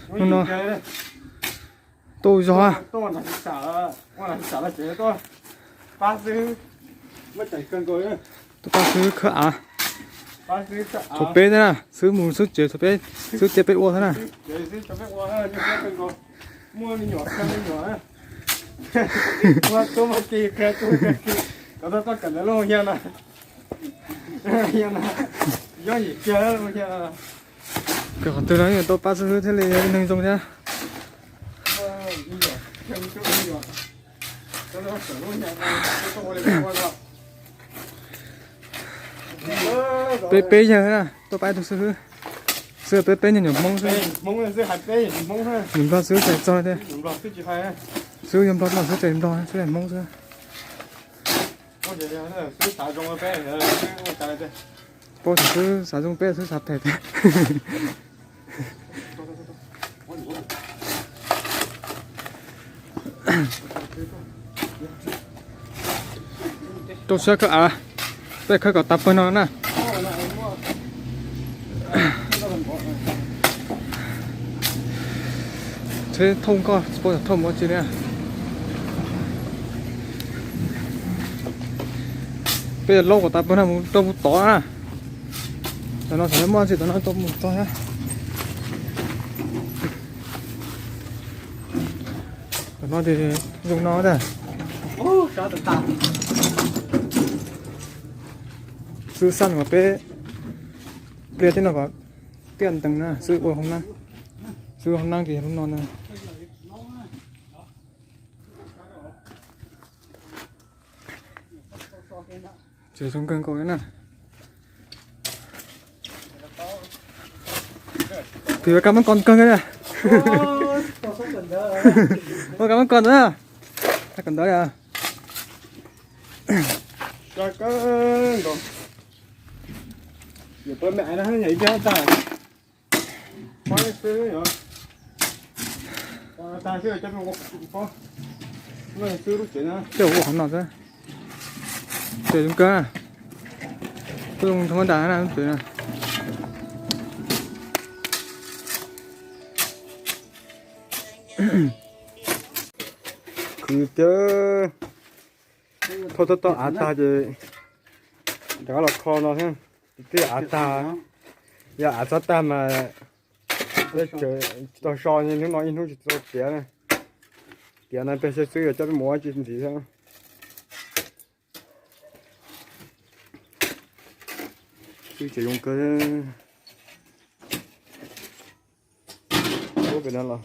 Hnub no tuaj zog, tuaj pab xwb khawb av. Tshuav peb thiab na, xwb mus xwb tsev, tshuav peb xwb cia peb ua thiab na. Kawg qhov twg no tuaj pab xwb xwb thiaj li yog ib neeg zoo thiab. Peb peb yawg na tuaj pab ib tug xib hwb. Xwb peb peb nyuag nyuam Hmoob xwb. Nyuam Nplog xwb tsis txog thiab. Xwb yog Nplog no xwb tsis Nplog xwb Hmoob xwb. Paub thaum xwb xav zoo peb xwb xav phem thiab. Rau siab khawb av, peb khawb kom tas pawg no na. Tsheb thauj koj tsis paub yog thauj mus ua tsi li. Peb laub kom tas pawg no mus rau mus tod na. Tam no thaum muaj tsis tam no rau mus tod thiab. Tam no ces zoo no ntag. Xwb xaj mas peb pliag tej no kom tiaj ntees na, xwb ua hauv nab, xwb ua hauv nab ces yog lub no na. Ces zoo kawg nkaus li na. Kuv yuav kab mob kos kawg na. Ua kab mob kos ntawd, kab kos ntawd. Tej ua qhov no xwb. Ces zoo kawg, kuj zoo thov ntas na tsev na. Khwv tiag. Thauj tau toj av tag ces rov qab los kho no thiab. Twb av tag, yog av txhob tag mas tsis tau so, hnub no ib hnub tsis tau tiav na. Tiav no peb saib xwb yuav coj peb mus ua tsi ntxiv thiab. Xwb ces zoo kawg. Pem no los,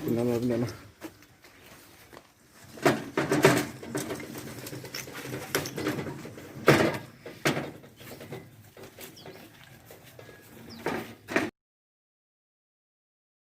pem no los, pem no.